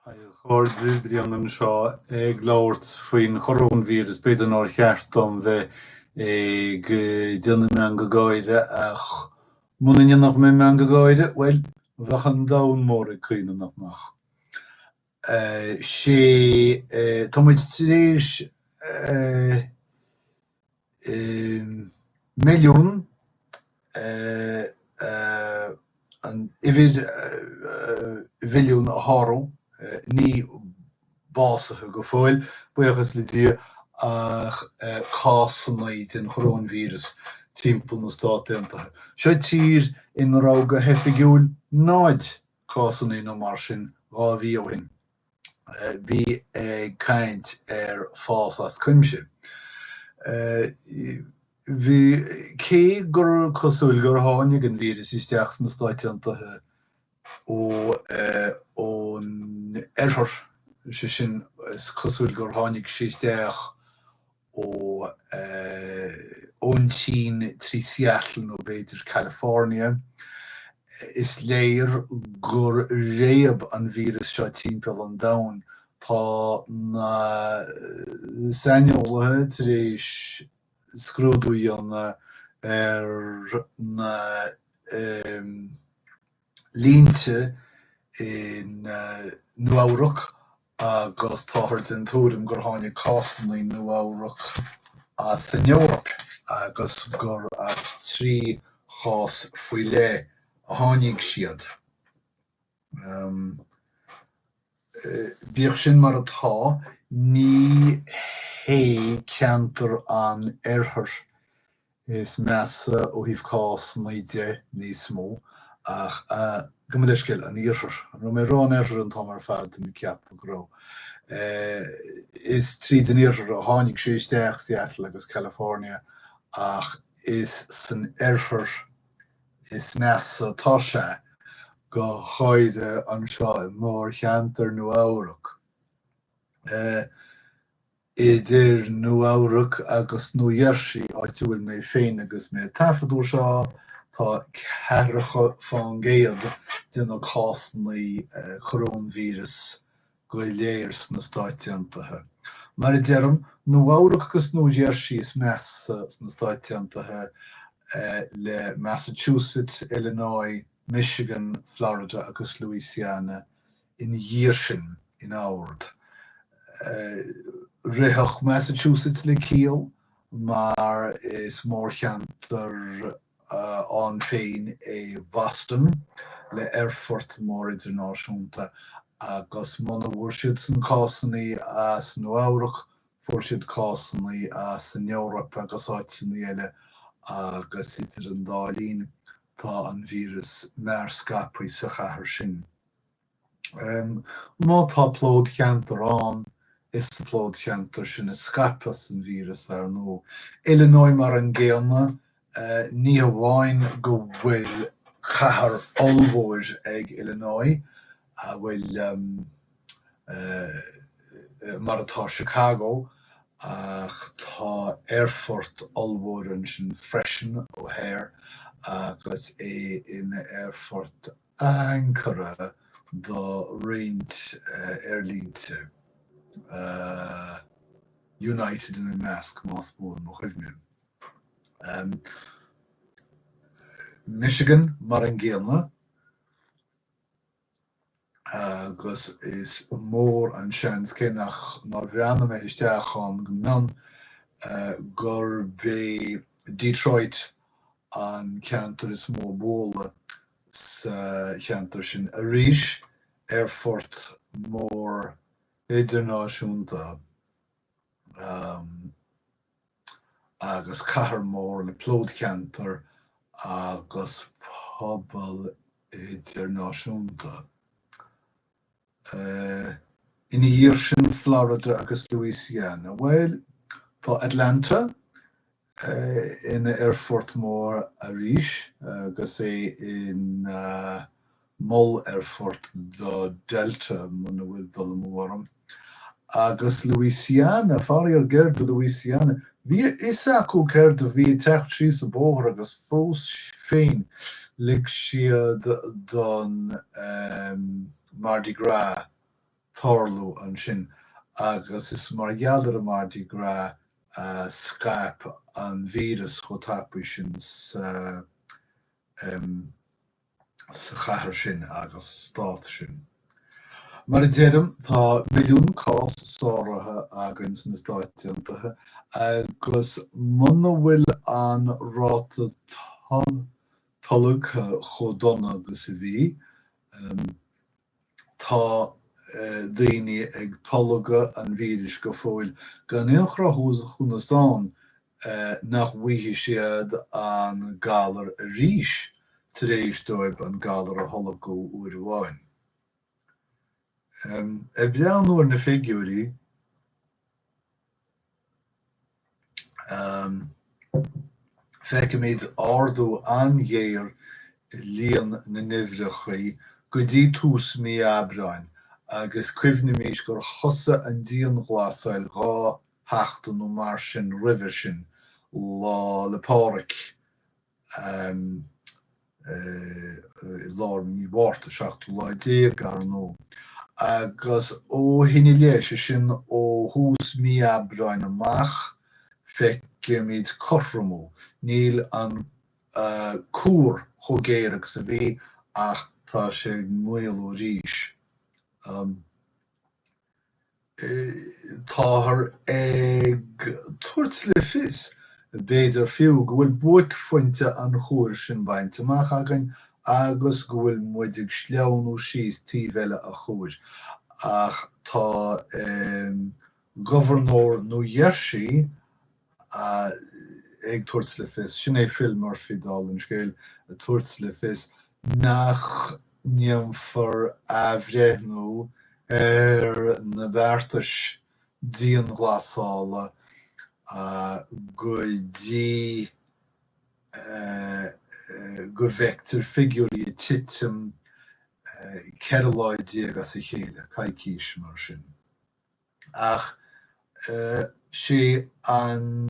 Haigh a chairde, Brian anseo ag labhairt faoin choróinvíreas. B'fhéidir nár cheart dom bheith ag déanamh meangadh gáire ach muna ndéanfadh mé meangadh gáire, bhuel, bheadh an domhan mór ag caoineadh, nach mbeadh? Sé, tá muid tar éis milliún, an uimhir mhilliún a shárú, ní básaithe go fóill, buíochas le Dia, ach cásanna den choróinvíreas timpeall na Stát Aontaithe. Seo tír ina raibh go hoifigiúil náid cásanna nó mar sin 2 mhí ó shin. Bí ag caint ar fás as cuimse. Bhí, cé gur cosúil gur tháinig an víreas isteach sna Stáit Aontaithe ó ón oirthear, sé sin, is cosúil gur tháinig sé isteach ó ón tSín trí Seattle nó b'fhéidir California. Is léir gur réab an víreas seo timpeall an domhain. Tá na saineolaithe tar éis scrúdú a dhéanamh ar na línte i Nua-Eabhrac agus táthar den tuairim gur tháinig cásanna i Nua-Eabhrac as an Eoraip agus gur as 3 chás faoi leith a tháinig siad. Bíodh sin mar atá, ní hé ceantar an Oirthir is measa ó thaobh cásanna de níos mó, ach gabh mo leithscéal, an Iarthar. An raibh mé ag rá an Oirthir an t-am ar fad? Tá mé ag ceapadh go raibh. Is tríd an Iarthar a tháinig sé isteach, Seattle agus California, ach is san Oirthear is measa atá sé, go háirithe anseo i mórcheantar Nua-Eabhrac. Idir Nua-Eabhrac agus Nua Gheirsí, áit a bhfuil mé féin agus mé ag taifeadadh seo, tá ceathracha fán gcéad de na cásanna coróinvíreas go léir sna Stáit Aontaithe. Mar a deirim, Nua-Eabhrac agus Nua Gheirsí is measa sna Stáit Aontaithe le Massachusetts, Illinois, Michigan, Florida agus Louisiana ina dhiaidh sin in ord. Rithfeadh Massachusetts le ciall mar is mórcheantar ann féin é Boston le aerfort mór idirnáisiúnta agus muna bhfuair siadsan cásanna as Nua Eabhrac fuair siad cásanna as an Eoraip agus áiteanna eile agus idir an dá linn tá an víreas mearscaipthe sa chathair sin. Má tá plódcheantar ann, is sa phlódcheantar sin a scaipfeas an víreas, ar ndóigh. Illinois mar an gcéanna, ní hamháin go bhfuil cathair ollmhór ag Illinois, a bhfuil, mar atá Chicago, ach tá aerfort ollmhór ansin freisin, O'Hare, agus é ina aerfort ancaire do roinnt aerlínte, United ina measc, más buan mo chuimhne. Michigan mar an gcéanna, agus is mór an seans, cé nach nár bhreathnaigh mé isteach ann go mion, gurb é Detroit an ceantar is mó a bualadh sa cheantar sin arís, aerfort mór idirnáisiúnta agus cathair mhór le plódcheantar agus pobal idirnáisiúnta. Ina dhiaidh sin Florida agus Louisiana. Bhuel, tá Atlanta ina aerfort mór arís agus é ina mol-aerfort do Delta, muna bhfuil dul amú orm. Agus Louisiana, faraor géar do Louisiana, bhí a fhios acu céard a bhí ag teacht síos an bóthar agus fós féin lig siad don Mardi Gras. tarlú ansin agus is mar gheall ar an Mardi Gras a scaip an víreas chomh tapaidh sin sa sa chathair sin agus sa stát sin. Mar a deirim, tá milliún cás sáraithe againn sna Stáit Aontaithe agus muna bhfuil an ráta tolgtha chomh dona agus a bhí, Tá daoine ag tolgadh an víris go fóill gan aon chruthúnas ann nach bhfaighidh siad an galar arís tar éis dóibh an galar a tholgadh uair amháin. Ag breathnú ar na figiúirí, Feicimid ardú an-ghéar i líon na n-uimhreacha go dtí tús mí Aibreáin agus cuimhnímis gur thosaigh an dianghlasáil 2 sheachtain nó mar sin roimhe sin, Lá 'le Pádraig. i lár mí Mhárta, seachtú lá déag, ar ndóigh. Agus ó shin i leith, sé sin ó thús mí Aibreáin amach, feicimid cothromú. Níl an cuar chomh géar agus a bhí ach tá sé ag maolú arís. Táthar ag tabhairt le fios, b'fhéidir fiú, go bhfuil buaicphointe an chuair sin bainte amach againn agus go bhfuil muid ag sleamhnú síos taobh eile an chuair. Ach tá Gobharnóir New Jersey ag tabhairt le fios, sin é Phil Murphy dála an scéil, ag tabhairt le fios nach ndéanfar athbhreithniú ar na beartais dianghlasála go dtí go bhfeictear figiúirí ag titim 14 lá as a chéile, coicís mar sin. Ach sé an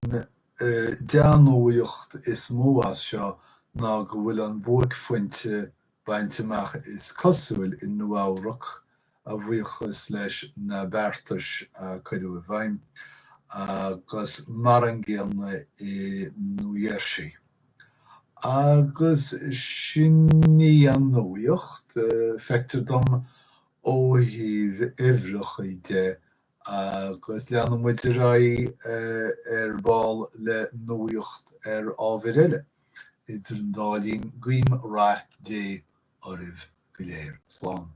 dea-nuaíocht is mó as seo ná go bhfuil an buaicphointe bainte amach is cosúil i Nua Eabhrac, a bhuíochas leis na beartais a cuireadh i bhfeidhm, agus mar an gcéanna i New Jersey. Agus sin í an nuaíocht, feictear dom, Ó thaobh uimhreacha de, agus leanfaidh muid ar aghaidh ar ball le nuaíocht ar ábhair eile. Idir an dá linn, guím rath Dé oraibh go léir. Slán.